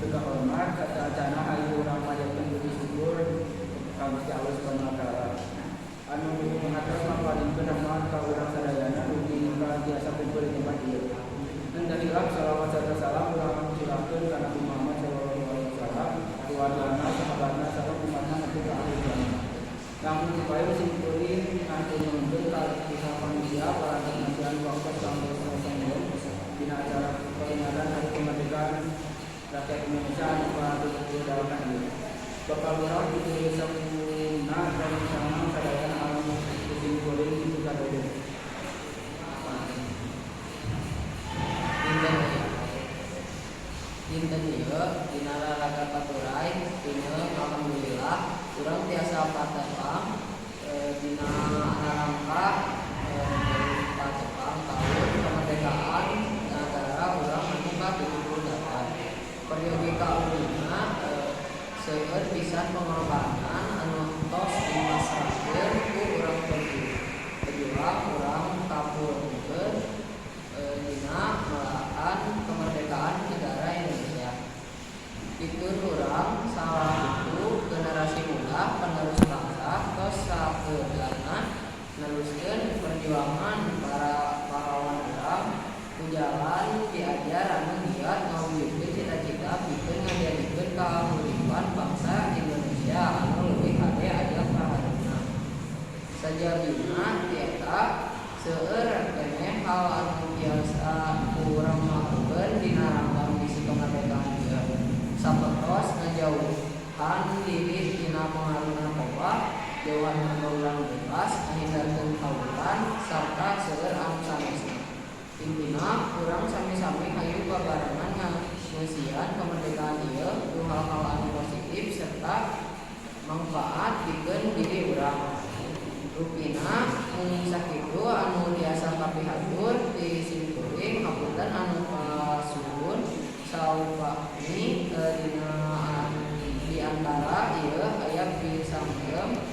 dipikahormat, sateuacanna hayu urang panjatkeun puji syukur ka Gusti Allah Subhanahu wa Taala anu atos maparinkeun rahmat ka urang sadayana dugi ka tiasa kumpul di tempat ieu. Henteu hilap salawat serta salam urang curahkeun ka Nabi Muhammad sallallahu alaihi wasallam, keluargana, sahabatna, sareng umatna nepi ka akhir zaman. Langkung ti payu, sim kuring ngahatur nuhun ka pihak panitia parantos masihan waktos kanggo sasembon dina acara peringatan Hari Kemerdekaan Rakyat Indonesia anu ka-78 ieu. Bapak Lurah dipilih sampurna sareng sadayana anu ku sim kuring dipikadoho. Dinten ieu, dinten ieu dina raraga paturay pineung, alhamdulillah urang tiasa patepang dina rangka patepang tahun kemerdekaan negara urang anu ka-78. Peryogi kaumina, seueur pisan pengorbanan anu tos dipasrahkeun ku urang pejuang urang kapungkur dina melahan kemerdekaan negara Indonesia. Pikeun urang salaku generasi muda penerus bangsa, tos sakeudana neruskeun perjuangan para pahlawan urang ku jalan piajar anu giat ngawujudkeun cita-cita pikeun ngajadikeun kahuripan bangsa Indonesia anu leuwih hade ajag kahareupna. Sajabina ti eta, seueur keneh hal anu tiasa ku urang lakukeun dina rangka misi kemerdekaan ieu, sapertos ngajauhan diri tina pengaruh narkoba, jauhan pergaulan bebas, ngahindarkeun tawuran, sarta seueur anu sanesna. Intina, urang sami-sami hayu babarengan ngeusian kemerdekaan ieu ku hal-hal anu positif serta mangfaat pikeun diri urang. Rupina mung sakitu anu tiasa kapihatur ti simkuring. Hapunten anu kasuhun. Saupami dina di antara ieu aya pisampeum.